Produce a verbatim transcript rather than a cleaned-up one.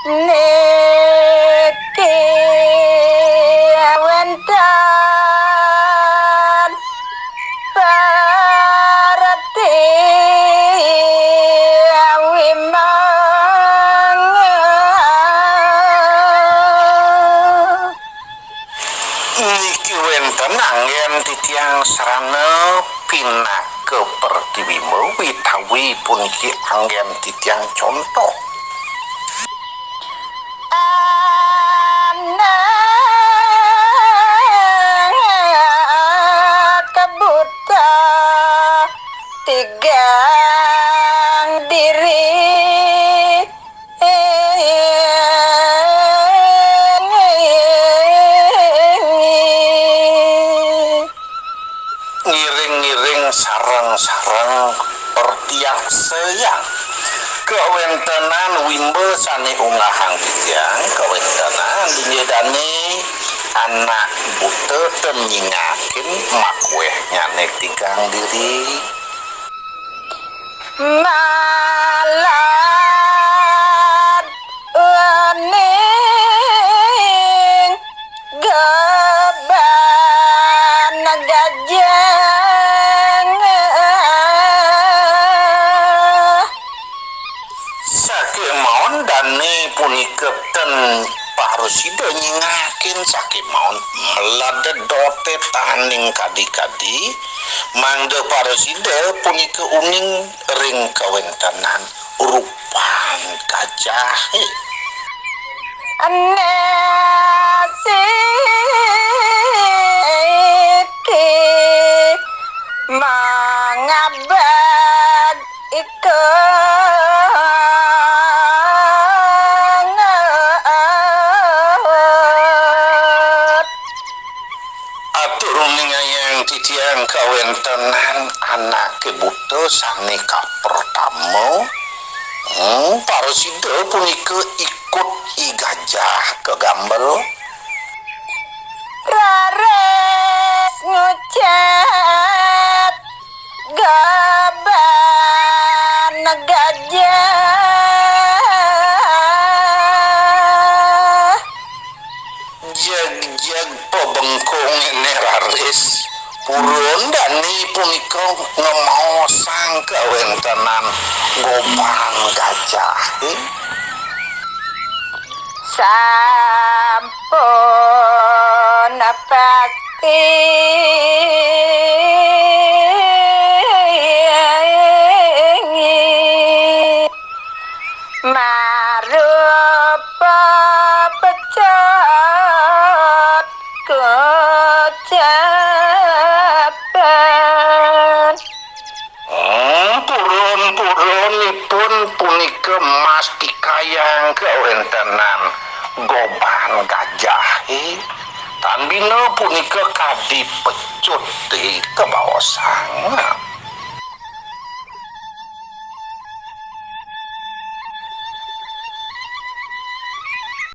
Niki wénten pertiwi mangga. Niki wénten anggén titiang sarana pinaka pertiwi mawitawi puniki anggén titiang conto. Anak buta tigang diri. Ngiring-ngiring sareng-sareng pertiaksayang kawéntenan wimba sané unggahang titiang, kawéntenan inggih dané anak buta ten nyingakin makuéhnyané tigang diri. Malad uning geban gajah. Sakémaon dané punika ten parasida nyingakin, sakémaon mlada doté taning kadi-kadi, mangda parasida punika uning ring kawéntenan rupan gajahé. Ene siki mangabad ikanget. Atur uningayang titiang kawéntenan anaké buta sané kapertama. Hmm, parasida punika ikut I Gajah kagambel. Raris ngucap gaban gajah. Jeg-jeg pabengkung éné raris, purun dané punika ngemaosang kawéntenan goban gajahé. Sampun pasti marupa pecat kocapan. Hmm, purun-purunipun punika mastikayang kawéntenan goban gajahé. Tan bina punika kadi pecut té kabaosang.